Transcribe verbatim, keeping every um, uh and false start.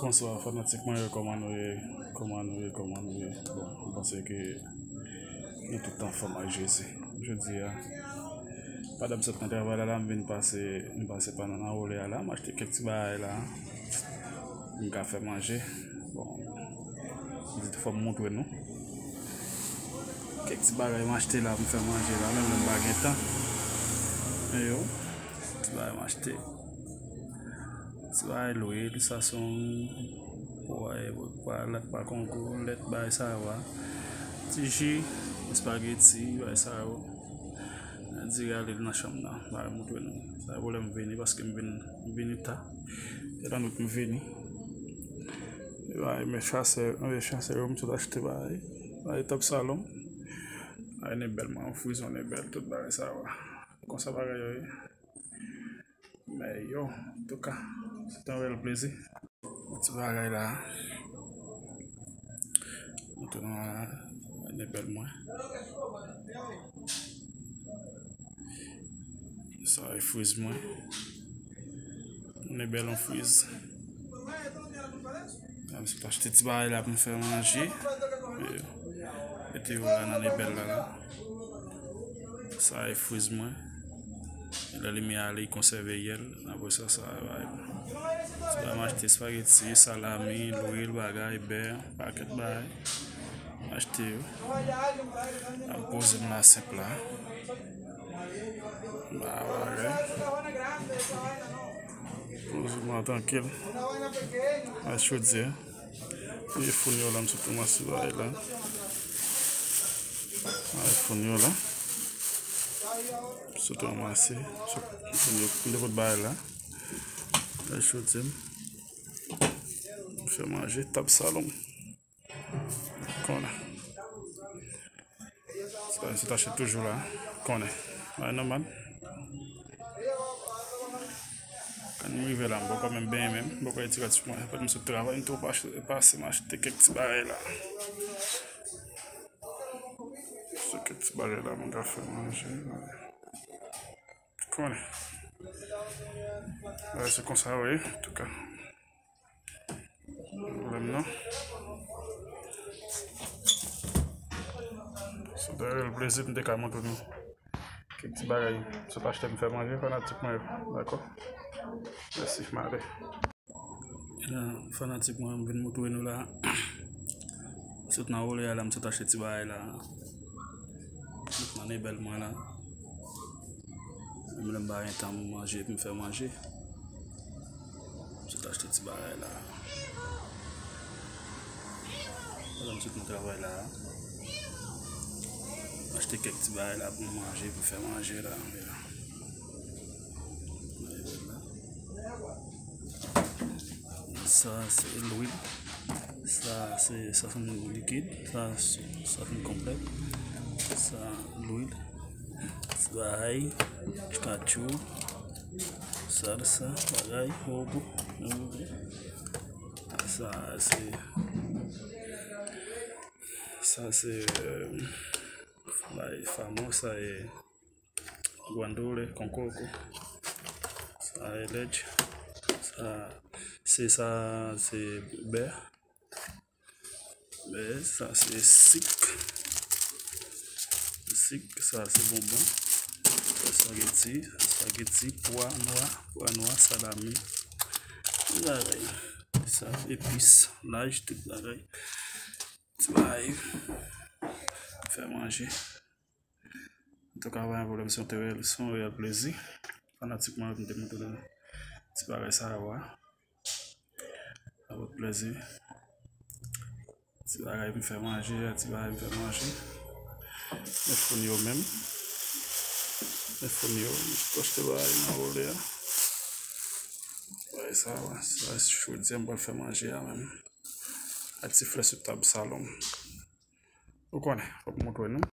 Bonswa fanatik mwen yo, kòman nou ye? Kòman nou ye? Kòman nou ye? Bon, mwen panse ke nou tout anfòm ak Jezi. Jodi a, pandan m sot nan travay la, la, m vin pase, m pase pandan nan wole a la, m achte kèk ti bagay la. M ka fè manje. Bon, m di fò m montre nou. Kèk ti bagay m achte la pou m fè manje la, menm lè m pa gen tan. Men yo, ti bagay m achte. Ti bagay lwil, sa se yon pwa, pwa, lèt pa kongo, lèt bagay sa yo a. Ti ji, espageti, bagay sa yo. Diri ale nan chanm nan, bagay montre nou. Sa yo lè m vini, paske m vin, m vini ta. E la nout m vini. E bagay, men chasè, men chasè yo, m sot achte bagay. Bagay top salon. Bagay ne bèl, man, frizon ne bèl, tout bagay sa yo a. Konsa bagay yo ye. Men yo, antouka, se te yon reyèl plezi. Ti bagay la. Montre nou a, ne bèl mwen. Sa e friz mwen. Ne bèl yon friz. M sot achte ti bagay la pou m fè manje. Mete yo la nan ne bèl la la. Sa e friz mwen. Lè limyè ale, li konsève yèl. Apre sa, sa va. Ti bagay m achte espageti, salami, lwil, bagay, bè, pakèt bagay. M achte yo. M ap poze m la senp la. Ba, bagay. Poze m la trankil. A chodyè. E foun yo la, m sot ranmase bagay la. Ay, foun yo la. M sot ranmase. M sot, foun yo, m te pot bagay la. Ay, chodyè m. M fè manje, tab salon. Konnen. Sa, se tache toujou la. Konnen. Ay, nòmal. Kan m rive la, m poko menm benyen menm. M poko retire ti mwen. Apre m sot travay, m tou pase, pase m achte kèk ti bagay la. Se kèk ti bagay la, mwen ka fè manje. Konnen. Bagay se konsa, wi, antouka. Pwoblèm non. Se te reyèl plezi m te ka montre nou kèk ti bagay. Sot achte m fè manje, fanatik mwen yo. Dakò? Mèsi, m ale. Fanatik mwen, m vin montre nou la. Sot nan wole a la, m sot achte ti bagay la. Met nan ne bèl mwen la. Menm lè m pa gen tan pou manje, pou m fè manje. M sot achte ti bagay la. Pandan m sot nan travay la. M achte kèk ti bagay la pou m manje, pou m fè manje la. Sa se lwil. Sa se, sa se likid. Sa, sa se konplèt. Sa lwil. Sa ay, katchou, salsa, bagay, bobo. Sa se, sa se, euh, bagay famo, sa e guandule con coco. Sa e leche. Sa se, sa se bè. Bè, sa se sik. Sik, sa se bonbon. Espageti, espageti, pwa nwa, pwa nwa, salami. Bagay. Sa, epis, laj, tout bagay. Ti bagay. Fè manje. Antouka, pa gen pwoblèm, se yon te reyèl, se yon reyèl plezi. Fanatik mwen yo, m te montre nou ti bagay sa yo a. Avèk plezi. Ti bagay pou fè manje, ti bagay pou fè manje. Men foun yo menm. Men foun yo, m poste bagay nan wole a. Bagay sa, sa, chodyè m pral fè manje a menm. Ak ti flè sou tab salon. Ou konnen, fòk m montre nou.